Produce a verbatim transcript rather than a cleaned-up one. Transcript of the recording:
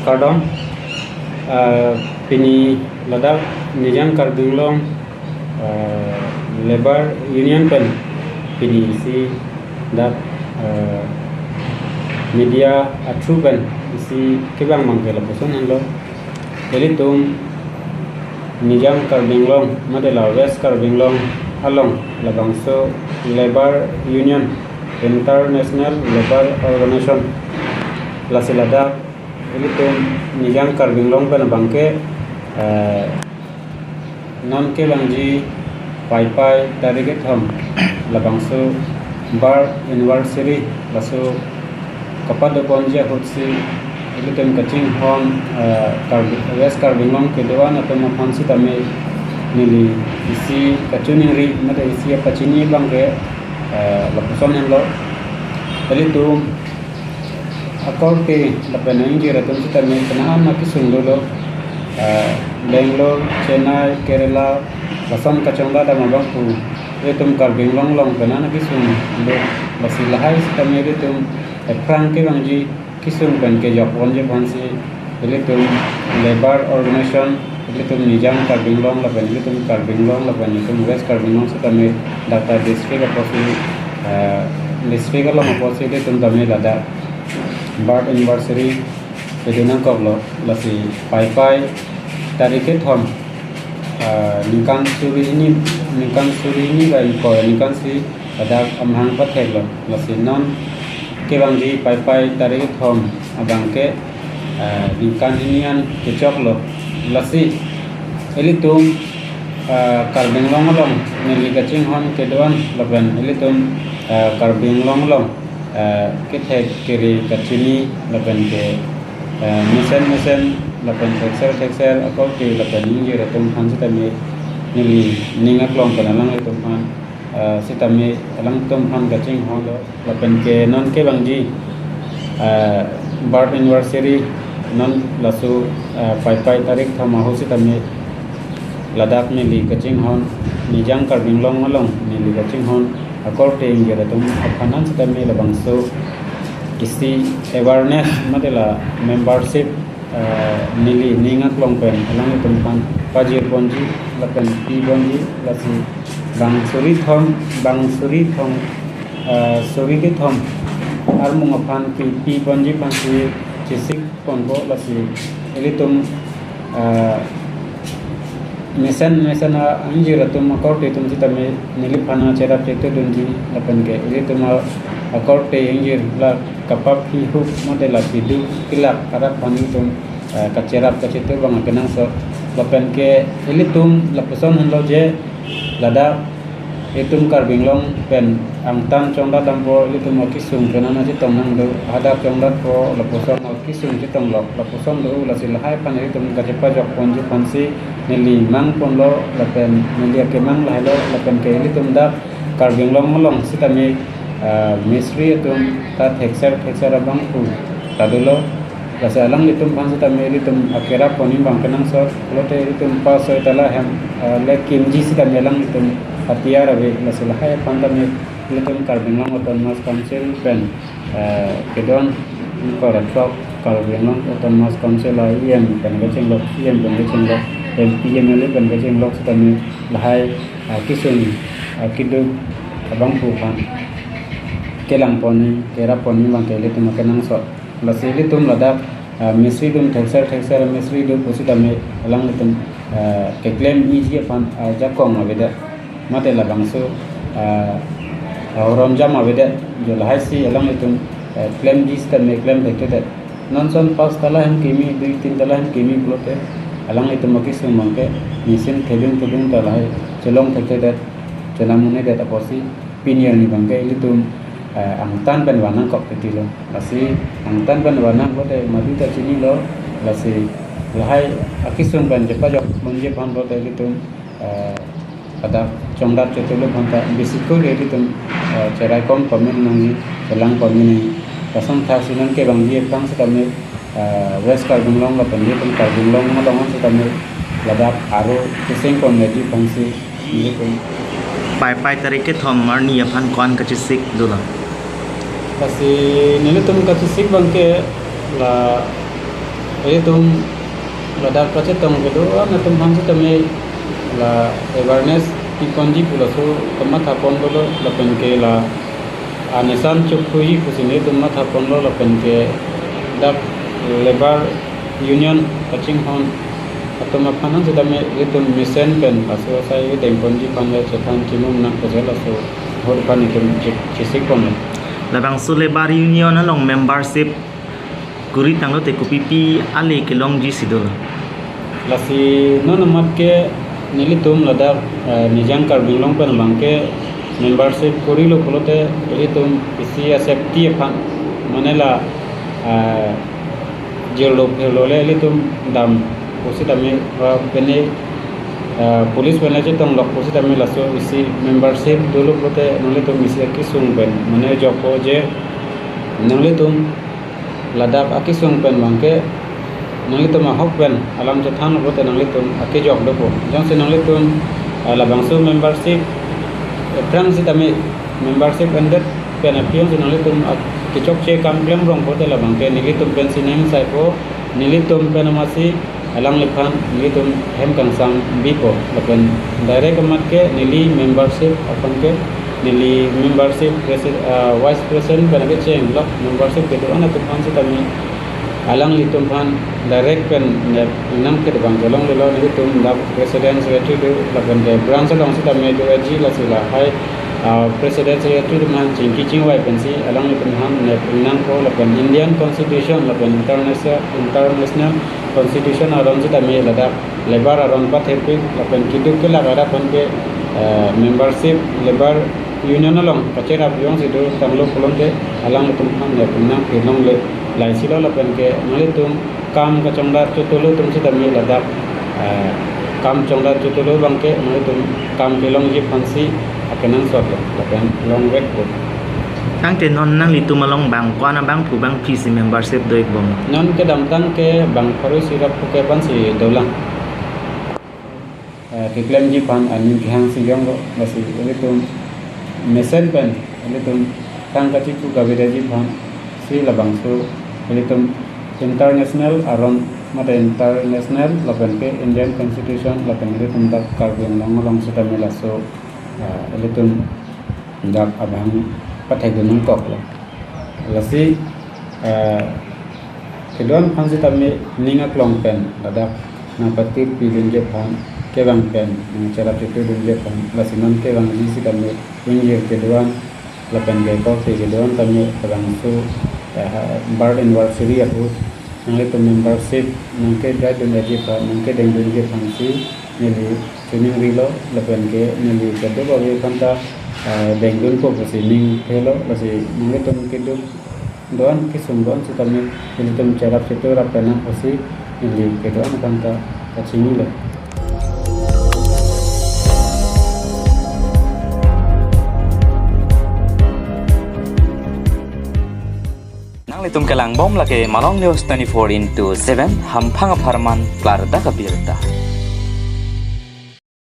Kardom, ah, pini ladak Nijang Karbi Anglong, ah, Labour Union pen pini isi dak, ah, media a-through pen isi kevang abangke lapuson henlo. Ilitum Nijang Karbi Anglong, mate la West Karbi Anglong along labangso Labour Union, International Labour Organization, lasi ladak ilitum Nijang Karbi Anglong pen abangke, eh, non kevangji Paipai tarik kethom labangso birth anniversary laso kapadoponji ahutsi ilitum kachinghon, eh, Karbi, West Karbi Anglong kedo-an atum aphan sitame neli isi kachiningri mate isi apachini abangke, eh, lapuson henlo. Ilitum akorte lapen a-ingjir atum sitame penang an akesung dolo. Ah, Bangalore, Chennai, Kerala, lason kachongdat abang abang pu ilitum Karbi Anglong along penang an akesung do. Lasi lahai sitame ilitum aphrang kevangji kesung pen kejokponji aphansi ilitum Labour Organization, ilitum Nijang Karbi Anglong lapen ilitum Karbi Anglong lapen ilitum West Karbi Anglong sitame dak ta district apotsi, eh, district along apotsi ilitum tame ladak birth anniversary kedo nangkoklo. Lasi Paipai tarik kethom, eh, ningkan suri hini, ningkan suri hini bai ingkoi aningkan si ladak amahang patheklo. Lasi non kevangji Paipai tarik kethom abangke, eh, ningkan hini an kechoklo. Lasi ilitum, eh, Karbi Anglong along neli kachinghon kedo-an lapen ilitum, eh, Karbi Anglong along, eh, kethek kere kachini lapen ke, eh, mesen mesen lapen thekser thekser akorte lapen a-ingjir atum aphan sitame neli ning aklong pen alanglitum aphan, eh, sitame alangtum aphan kachinghonlo. Lapen ke non kevangji, eh, birth anniversary non laso, eh, Paipai tarik kethom ahut sitame ladak neli kachinghon, Nijang Karbi Anglong along neli kachinghon akorte ingjir atum aphan an sitame labangso isi awareness mate la membership, eh, neli ning aklong pen alanglitum aphan pajirponji lapen piponji. Lasi bang suri thom, bang suri thom, eh, suri kethom armung aphan pi, piponji aphansi chesik ponpo. Lasi ilitum, eh, mesen mesen a-ingjir atum akorte atum sitame neliphan cherap chetudunji lapen ke ilitum a-, akorte ingjir la kapaphi hup mate la piduk pilak arat aphan ilitum, eh, kacherap kachetu abang akenangsot. Lapen ke ilitum lapuson henlo je ladak itum Karbi Anglong pen angtan chongdat dampo, ilitum akesung pen ana chetong nangdo, hadak chongdatpo lapuson akesung chetong lok lapuson do. Lasi lahai aphan ilitum kachepajokponji aphansi neli mangponlo lapen neli akemang lahailo. Lapen ke ilitum dak Karbi Anglong along sitame, ah, mistri atum ta thekser thekser abang pu ta dolo. Lasi alanglitum aphan sitame ilitum akerap pon abang kenangsot, pulote ilitum pass soi tala hem, eh, le kimji sitame alanglitum atiyar ave. Lasi lahai aphan tame ilitum Karbi Anglong Autonomous Council pen, eh, kedo-an ingkoi ra throk Karbi Anglong Autonomous Council a-E M pen kachinglok, C E M pen kachinglok, M P, M L A pen kachinglok sitame lahai, eh, kesung, eh, keduk abang pu aphan kelang pon, kerap pon abang ke ilitum akenangsot. Lasi ilitum ladak, ah, mistri atum thekser thekser mistri do pusitame alanglitum, ah, keklem iji aphan, ah, ajakong avedet. Mate labangso, ah, ah, ronjam avedet. Jo lahaisi alanglitum, ah, klemji sitame klem thekthedet. Non son pass tala hem kimi, dui tin tala hem kimi pulote alanglitum akesung abang ke nisin thedung thedung ta lahai chelong thekthedet, chenam un-edet apotsi pini arni abang ke ilitum, eh, angtan pen van nangkok titi lo. Lasi angtan pen van nangkok te madu ta chinilo. Lasi lahai akesung pen chepajokponji aphan pulote ilitum, eh, pada chongdat chetu lo aphan ta bisi ko le ilitum, eh, cheraikom pamit nangji, chelang pamit nangji. Lason thaksi non kevangji aphrang sitame, eh, West Karbi Anglong lapen ilitum Karbi Anglong along an sitame ladak aro keseng ponji aphansi ilitum. Paipai tarik kethom arni aphan ko-an kachesik dolang? Lasi nelitum kachesik abang ke la Ilitum ladak kachetong kedo-an atum aphan sitame la awareness piponji pu laso kamatha pon dolo lapen ke la anesan chokhuji pusi nelitum matha ponlo lapen ke dak labour union kachinghon atum aphan sitame ilitum mesen pen laso asai dengponji aphan le chethan chimum nang kosel laso hor aphan itum che-, chesik ponlo. Labangso labour union along membership kuri tanglo te kopipi ale kelongji si dolo? Lasi non amat ke nelitum ladak, eh, Nijang Karbi Anglong pen abang ke membership kurilo pulote ilitum isi a-safety aphan mane la, eh, jirlo phirlo le ilitum dam pusitame ra pene, eh, police pen le chetong lok pusitame laso isi membership dolo pulote nanglitum isi akesung pen mane jokpo je nanglitum ladak akesung pen abang ke nanglitum ahok pen alam chethan pulote nanglitum akejok dopo. Jongsi nanglitum, ah, labangso membership, eh, aphrang sitame membership ended pen aphi jongsi nanglitum ak-, kechokche kam klemrong pulote labang ke nelitum pensi nengsaipo, nelitum pen amatsi alangliphan nelitum hem kangsam bipo lapen direct amat ke neli membership aphan ke neli membership presi-, ah, vice president pen ke chenglok membership kedo-an atum aphan sitame alanglitum aphan direct pen nep ingnam kedobang kelonglelo. Nelitum dak president secretary do lapen ke branch along sitame do aji lasi lahai, ah, president secretary atum aphan chingki chingvai pensi alanglitum aphan nep ingnampo lapen Indian Constitution lapen international, international Constitution aron sitame ladak labour aron pathepik lapen keduk kelak arat aphan ke, eh, membership labour union along kacherap jongsi do tanglo pulote alanglitum aphan nep ingnam kelongle laisilo lapen ke nanglitum kam kachongdat chotolo atum sitame ladak, eh, kam chongdat chotolo abang ke nanglitum kam kelongji aphansi akenangsot lo lapen longvekpo. Tangte non nanglitum along bang ko-an abangphu bangphisi membership do-ikbom? Non kedamtang ke bang pharo isi ra phu ke aphansi dolang. Eh, keklemji aphan aning kehangsi jonglo, lasi ilitum mesen pen ilitum tang kachipu kavedaji aphansi labangso ilitum international amat international lapen ke Indian Constitution lapen ilitum dak Karbi Anglong along sitame laso, eh, ilitum dak abang pathekdun nangkoklo. Lasi, eh, kedo-an aphan sitame ning aklong pen ladak nangpatipidunji aphan kevang pen nangcherap chitudunji aphan lasi non kevangji sitame ingjir kedo-an lapen ke korte kedo-an tame labangso, eh, birth anniversary ahut nanglitum membership nangkedaidun aji aphan nangkedengdunji aphansi neli chiningrilo lapen ke neli kedo ave aphanta, ah, dengdunpo pusi ning thelo lasi nanglitum keduk do-an kesung do-an sitame nelitum cherap chiturap pen nang pusi neli kedo-an aphanta kachinilo. Nanglitum kelangbom lake Malong News twenty-four into seven, hamphang apharman klardak abirta.